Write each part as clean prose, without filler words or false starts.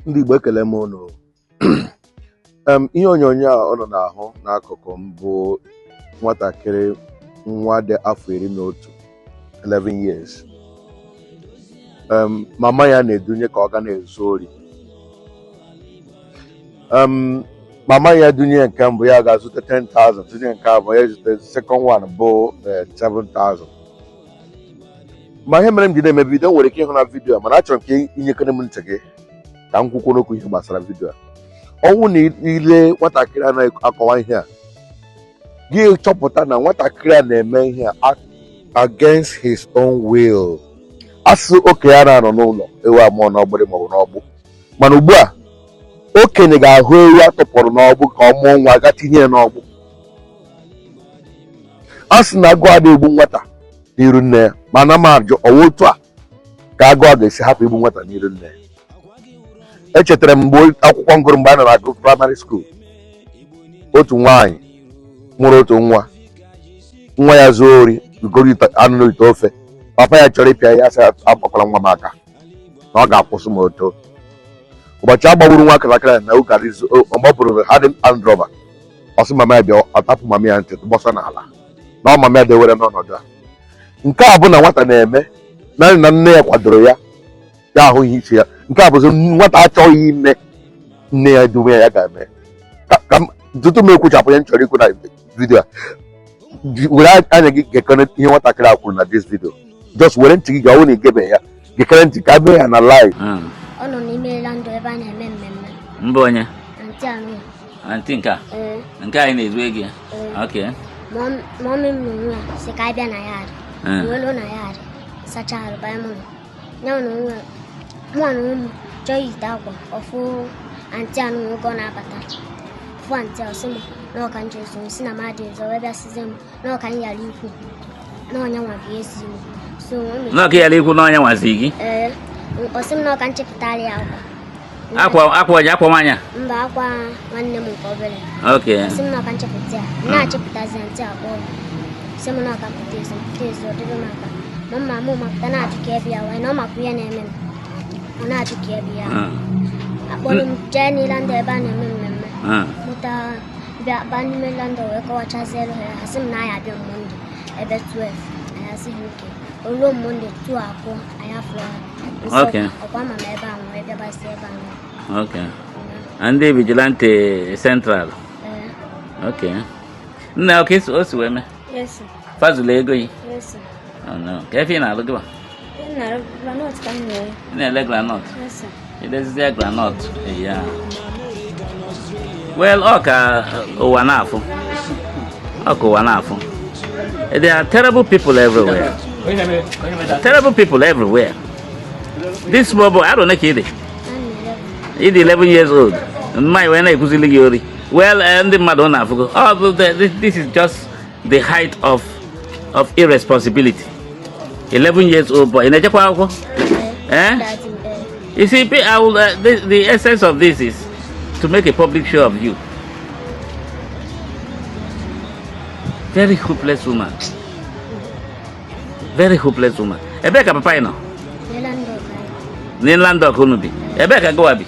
Ndị Igbo, ekele m unu. Ihe onyonyo a unu na-ahụ n'akụkụ m bụ nwatakịrị nwa dị afọ 11, 11 years. Mama ya na-edunye ka ọ ga na-ezu ori. Mama ya dunye nke mbụ, ya ga-azụta 10,000, tinye nke abụọ, ya zute second one bụ 7,000. Ma ihe mere m ji na-eme video, nwere ike ịhụ na video, mana achọrọ m ka inyekere m ntị gị ka m kwukwuru okwu ihe gbasara video a. Ọnwụ na ile nwatakịrị a na-akọwa ihe a, gị chọpụta na nwatakịrị a na-eme ihe a against his own will. Asị okenye a na-anọ n'ụlọ, ewu amụọ n'ọgbụrị maọbụ n'ọgbụ, mana ugbu a okenye ga-ahụ ewu atụpụrụ n'ọgbụ ka ọ mụọ nwa ga tinye ya n'ọgbụ. A sị na agụụ adịghị egbu nwata n'iru nne ya, mana m ajụ, ọwa otu a ka agụụ a ga-esi hapụ igbu nwata n'iru nne ya? Echetara m mgbe akwụkwọ ngụrụ, mgbe a nọ na-agụ primary school, otu nwaanyị mụrụ otu nwa. Nwa ya zuo ori, goro anụ n'ite ofe. Papa ya chọrọ ịpịa ya, sị agbakwala nwa m aka, na ọ ga-akwụsị ma o too. Ụbọchị a gbagburu nwa ntakịrị na ụka, ọ gbapụrụ hardened armed robber. Ọ sị mama ya bịa, ọ tapụ mama ya ntị, gbọsa n'ala, na ọ mama ya dewere n'ọnọdụ a. Nke a bụ na nwata na-eme naanị na nne ya kwadoro ya, ya ahụ ihe isi ya. Nke a bụzi nwata achọghị ime, nne ya dume ya, ya ga-eme. Ka tutu m ekwuchapụ ihe m chọrọ ikwu na video a, were anya gị gekọrọ ihe nwatakịrị a kwuru na this video. Just were ntị gị ga ọwụ na igebe ya, gekere ntị ka mee ya na live. Ọ nọ n'ime landụ ebe a na-eme mmemme. Mba, onye? Aunty anụ. Aunty nke a? Ee. Nke anyị na-ezu ego ya? Ee. Okay. Mummy m n'onwe ya si ka anyị bịa na yard. Wee luo na yard, sachaa arụ, banye mụ nọ ya na onwe ya. Mụ na onwe m chọọ iyite akwa ọfụ. Aunty anụ nwoke ọ na-abata fụ aunty a, ọsị m na ọka nje ezo, si na m adị ezo, wee bịa sizie m na ọka m yara ikwu na ọnya nwa bụ ezi m so o mechara. N'ọka yara ikwu n'ọnya nwazi gị? Ee, ọsị m na ọka nchepụtara ya akwa. Akwa, akwa onye? Akwa nwaanyị a? Mba, akwa nwanne m nke obere. Sị m na ọka nchepụta ya, m na-achepụtazi, ntị akpọ m, sị m na ọka mpụta ezi, mpụta ezi, ọ dịrị m aka ma mma mụ mapụta na-ajụ ka ebe ya wee na ọ makwa ihe na-eme m, ọ na-ajụ ka ebe ya. Akpọrọ m jee n'Ilanda ebe a na-eme mmemme. Mụta bịa baa n'ime landa wee kọwachazielu ha. Ha sị m na anyị abịa Monday ebe 12. Anyị asị ha oke. O ruo Monday 2 akụọ, anyị afụrụ ha nso. Ọkwa ama m ebe ahụ wee bịabazie ebe ahụ. Okay. Ndị vigilante central? Ee. Okay. Nna, oke o si wee mee? Yes, sir. Fazụlụ ego yi? Yes, sir. Oh, no. Ka efe ị na-alụ gị ba? Ị na groundnut ka m na-ere. Ị na-ele groundnut? Yes, sir. Idezizie groundnut ya. Well, ọ ka ụwa na-afụ, ọ ka ụwa na-afụ. There are terrible people everywhere, terrible people everywhere. This small boy, I don't know ka ị dị. I'm 11. Ị dị 11 years old, mmanya wee na-ekuzili gị ori. Well, ndị mmadụ, ọ na-afụgo. Ọ bụ this is just the height of irresponsibility. 11 years old boy. Ị na-ejekwa akwụkwọ? Eh? Daddy, eh. You see, I will, the essence of this is to make a public show of you. Very hopeless woman. Very hopeless woman. Ebee ka papa ị nọ? N'Ilanda ọka. N'Inland Dock unu bi. Ebee ka gịwa bi?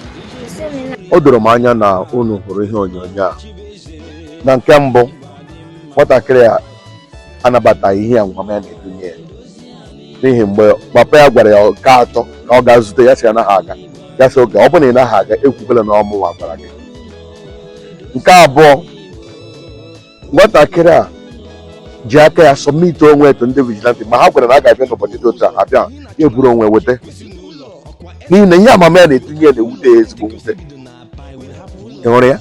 O doro m anya na unu hụrụ ihe onyonyo a. Na nke mbụ, nwatakịrị a anabataghị ihe a mama ya na-edunye ya, n'ihi mgbe papa ya gwara ya nke atọ ka ọ gaa zute ya, sị ya naghị aga. Ya sị oge ọ bụrụ na ị naghị aga, ekwukwala na ọmụnwa gwara gị. Nke abụọ, nwatakịrị a ji aka ya submit onwe etu ndị vigilante ma ha gwara na a ga-abịa n'ụbọchị dị otu a, abịa, ya eburu onwe weta, n'ihi na ihe amama ya na-etinye ya na-ewute ya ezigbo mwute. Ị hụrụ ya?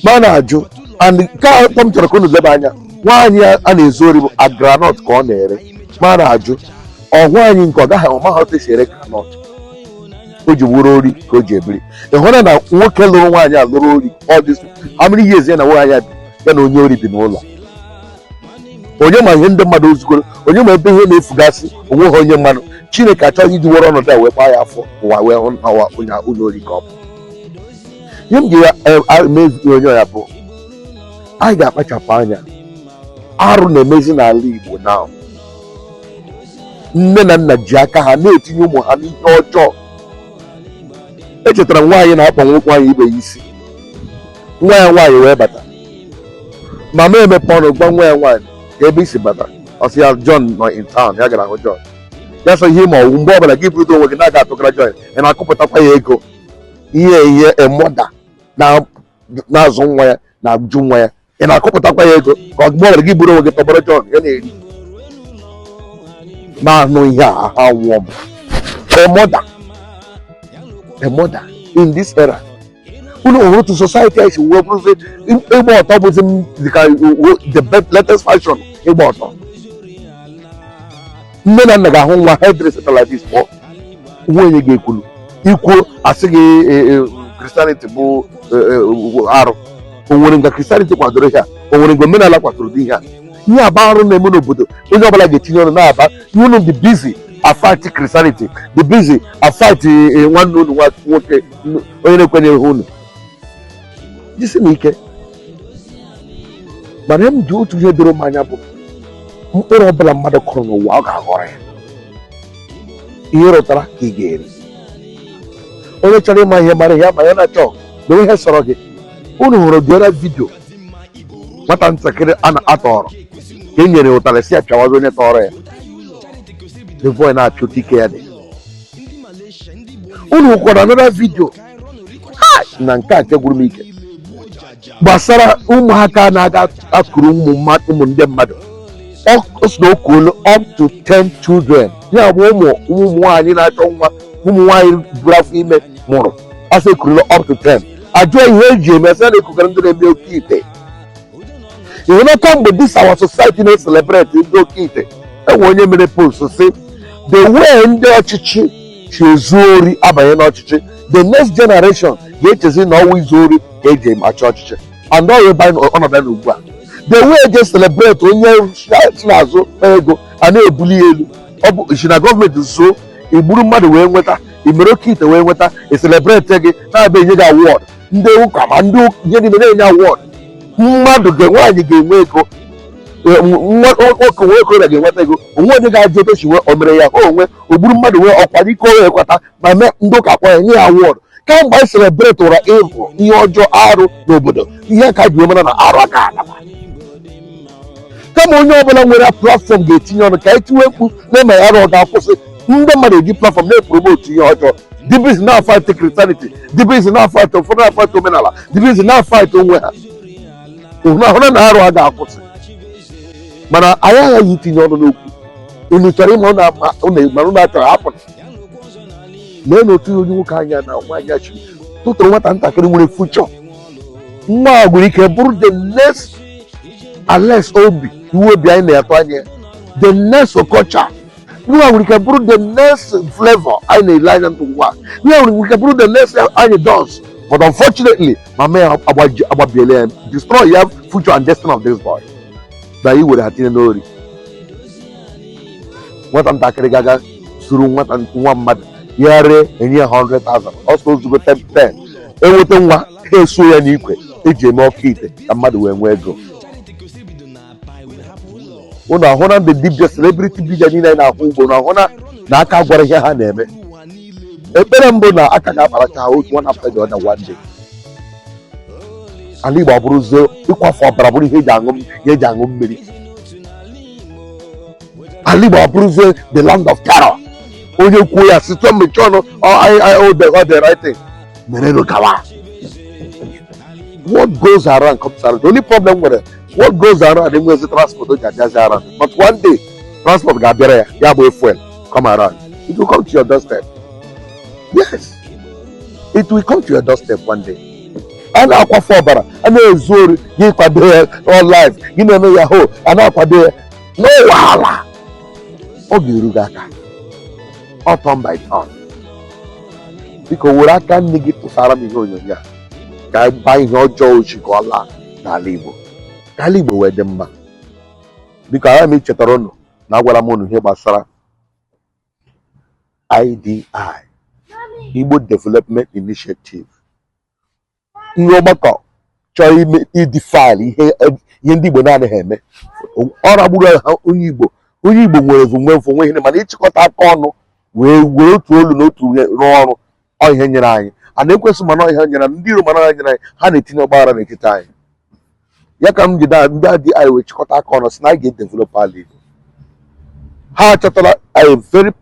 Ma na-ajụ, and nke atọ m chọrọ ka unu leba anya, nwaanyị a na-ezu ori bụ a groundnut ka ọ na-ere. Ma na-ajụ, ọ nwaanyị nke ọ gaghị ọmaghị otu esi ere groundnut, o ji wuru ori ka o ji ebiri? Ị hụrụ na nwoke lụrụ nwaanyị a lụrụ ori all this how many years, ya na nwaanyị a bi, ya na onye ori bi n'ụlọ. Onye ma ihe ndị mmadụ ozugoro? Onye ma ebe ihe na-efugasị onwe ha? Onye mmanụ Chineke achọghị iji were ọnọdụ a wee gbaa ya afọ ụwa wee hụ na ụwa onye ori ka ọ bụ. Ihe m ji ya eme onye ya bụ anyị ga-akpachapụ anya. Arụ na-emezi n'ala Igbo na nne na nna ji aka ha na-etinye ụmụ ha n'ihe ọjọọ. Echetara m nwaanyị na-akpa nwaanyị ibe ya isi, nwa ya nwaanyị wee bata. Mama emepe ọnụ gwa nwa ya nwaanyị ka ebe isi bata. Ọ sị ya John nọ in town, ya gara hụ John. Ya sọ ihe ma ọwụ mgbe ọbụla gị bụrụta onwe gị na-aga atụkara John, ị na-akụpụtakwa ya ego. Ihe emoda na-azụ nwa ya, na-ajụ nwa ya, ị na-akụpụtakwa ya ego ka ọ mgbe ọbụla gị bụrụ onwe gị tọgbọrọ John ya na-eri. Na-anụ ihe a, ahụ anwụọ m. A mother in this era, unu hụrụ otu society anyị si wee bụrụzi ịgba ọtọ bụzi m dịka the best latest fashion. Ịgba ọtọ, nne na nna ga-ahụ nwa hairdresser like this pụọ, nwunye ga-ekwulu ikwuo asị gị Christianity bụ arụ. O nwere nga Christianity kwadoro ihe a? O nwere nga omenala kwadoro ihe a? Ihe aba arụ na-eme n'obodo, onye ọbụla ga-etinye ọnụ na-aba. Unu dị busy afight Christianity, dị busy afight nwanne unu nwoke onye na-ekwenyeghị unu. Jisi na ike. Mana m ji otu ihe doro m anya bụ mkpụrụ ọbụla mmadụ kụrụ n'ụwa, ọ ga-aghọrọ ya. Ihe rụtara ka ị ga-eri. Onye chọrọ ịma ihe mara ihe ma ya na-achọ na ihe sọrọ gị. Unu hụrụ dịọra video nwata ntakịrị a na-atọrọ ka e nyere ụtarị si ya pịawazi onye tọrọ ya. The boy na-apịa otu ike ya dị. Unu hụkwara another video na nke a nke gwụrụ m ike gbasara ụmụaka na-aga akụrụ ụmụ ndị mmadụ. Ọ sị na o kuolu up to 10 children, ya bụ ụmụ ụmụ nwaanyị na-achọ nwa, ụmụ nwaanyị buru afọ ime mụrụ. Asị ekurula up to 10. Ajụọ ihe eji eme, sị na ekukara ndị na-eme oke ite. Ihe na kamgbe this our society na-celebrate ndị oke ite. Enwe onye mere post sị the way ndị ọchịchị si ezu ori abanye n'ọchịchị, the next generation ga-echezi na ọnwa izu ori ka eji achị ọchịchị, and ọ ebe ọnọdụ na ugbu a, the way eji celebrate onye si n'azụ ego a na-ebuli elu, ọ bụ si na gọọmenti zuo igburu mmadụ wee nweta, imere oke ite wee nweta, e-celebrate gị, na-abịa enye gị award. Ndị ụka ma ndị ihe niile na-enye award. Mmadụ ga nwaanyị ga-enwe ego, nwa nwoke nwe okorobịa ga-enweta ego, onwe onye ga-ajụ otu esi nwee. O mere ya onwe o gburu mmadụ wee ọkwado ike onye ekwata ma mee ndị ụka kpọ ya nye ya award. Kamgbe anyị celebrate ụra ịbụ ihe ọjọọ arụ n'obodo, ihe ka ji wee mara na arụ aka alaba. Kama onye ọbụla nwere platform ga-etinye ọnụ ka etiwe mkpu na-eme ya arụ, ọ ga-akwụsị. Ndị mmadụ eji platform na-epromote ihe ọjọọ, dị busy na-afight Christianity, dị busy na-afight ụfọdụ, na-afight omenala, dị busy na-afight onwe ha. Hụrụ na arụ a ga-akwụsị, mana anyị aghaghị itinye ọnụ n'okwu. Unu chọrọ ịma unu mana unu achọrọ hapụ. Lee na otu onye nwoke anya na nwaanyị a chiri tụtụrụ nwata ntakịrị nwere future. Nwa a nwere ike bụrụ the next Alex Obi, iwe obi anyị na-atụ anya, the next Okocha. Nwa nwere ike bụrụ the next Flavour anyị na-ele anya ugbu a. Nwa nwere ike bụrụ the next anyị dons, but unfortunately mama ya agbabiela ya, destroy ya future and destiny of this boy na i were ha tinye n'ori. Nwata ntakịrị gaga zuru nwata nwa mmadụ ya ree, enye ya 100,000 ọsọ ozugbo 10 10. Enweta nwa ha, esuo ya n'ikwe eji eme ọka ite ka mmadụ wee nwee ego. Unu ahụ na ndị dibịa, celebrity dibịa niile anyị na-ahụ ugbo na ahụ na aka gwara ihe ha na-eme. Ekpere mbụ na aka ga-akparacha ha otu one after the other one day. Ala Igbo abụrụzie ịkwafu ọbara bụrụ ihe eji aṅụ mmiri. Ala Igbo abụrụzie the land of terror. Onye kwuo ya site mmechi ọnụ, ọ the right thing mere gawa. What goes around comes around. The only problem nwere, what goes around enwezi transport o ji abịazi around, but one day transport ga-abịara ya, ya bụ fuel come around, it will come to your doorstep. Yes, it will come to your doorstep one day. A na-akwafe ọbara, a na-ezu ori, gị kwado ya all life, gị na-eme ya ho, a na-akwado ya n'ụwa ala, ọ ga-eru gị aka ọ turn by turn. Biko were aka nne gị tụsara m ihe onyonyo a ka baa ihe ọjọọ ochi ka ọ laa n'ala Igbo, ka ala Igbo wee dị mma. Biko agha m ichetara unu na agwara m unu ihe gbasara IDI, Igbo Development Initiative, ihe ọgbakọ chọrọ ime idefile ihe ndị Igbo na-anaghị eme. Ọ ragburu ha. Onye Igbo, onye Igbo nwere evu nwe mfụ nwe ihe, mana ịchịkọta aka ọnụ wee were otu olu na otu ihe rụọ ọrụ, ọ ihe nyere anyị. A na-ekwesị mana ihe nyere ndị iro, mana ihe nyere anyị, ha na-etinye ọgbaghara n'etiti anyị. Ya ka m jide ndị adị anyị wee chịkọta aka ọnụ sị na anyị ga-edevelop ala Igbo. Ha achọtala a very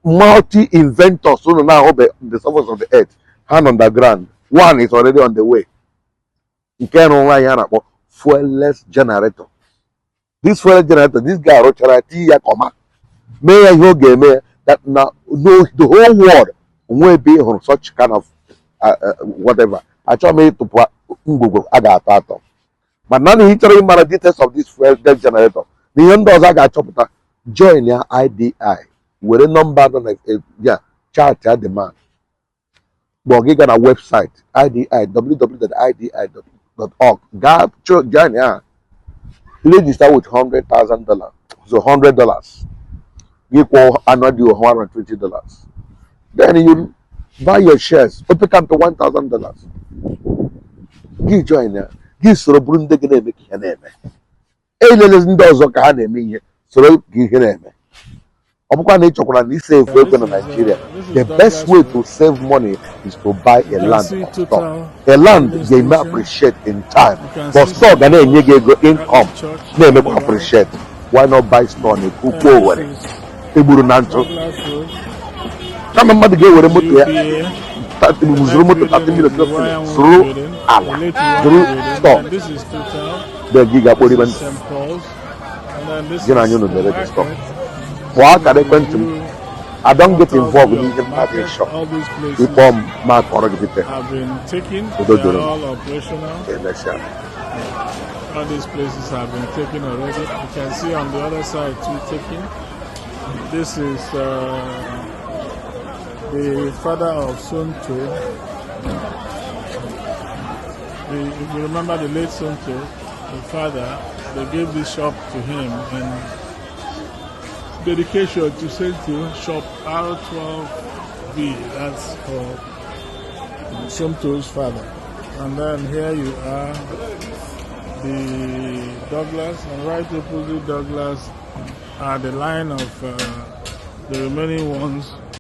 multi inventors unu na-ahụbe the surface of the earth. Ha nọ underground. One is already on the way, nke rụrụ anyị a na-akpọ fuelless generator. This fuel generator, this guy rụchara, tinye ya kọma, mee ya ihe ọ ga-eme ya, that na no, the whole world onwe ebe ị hụrụ such kind of whatever. Achọghị m ịtụpụ ngwugwu a ga-atọ atọ, mana na ị chọrọ ịmara details of this fuel generator na ihe ndị ọzọ a ga-achọpụta, join ya IDI, were nọmba nọ na ya chat ya demand, ma ọ gị gaa na website IDI, www.idi.org, gaa join ya, register with $100,000, so $100 gị kwụọ annual due $120, then you buy your shares opeka mpe $1,000. Gị join ya, gị soro bụrụ ndị gị na-eme ka ihe na-eme. Elele ndị ọzọ ka ha na-eme ihe, soro ka ihe na-eme. Ọ bụkwa na ị chọkwara na isave ego na Nigeria, the best way to save money is to buy a land or store. A land ga-eme appreciate in time, but store ga na-enye gị ego income, na-emekwa appreciate. Why not buy store na Eke Owerri egburu na ntụ, kama mmadụ ga-ewere moto ya zụrụ moto 30 million, zụrụ ala, zụrụ store, then gị ga-akpọrọ ibe ntụ gị na anyị unu na-ere the store. Kpọọ akara ekwentị m. I don't get involved n'ihe m na-adịghị sure. Ịkpọ m, ma akọrọ gị detail. Udo dịrị m. Emesịa. All these places have been taken already. You can see on the other side too taken. This is the father of Sonto. If you remember the late Sonto, the father, they gave this shop to him in dedication to Sonto, shop R12B. That's for Sonto's father. And then here you are, the Douglas, and right opposite Douglas are the line of the remaining ones.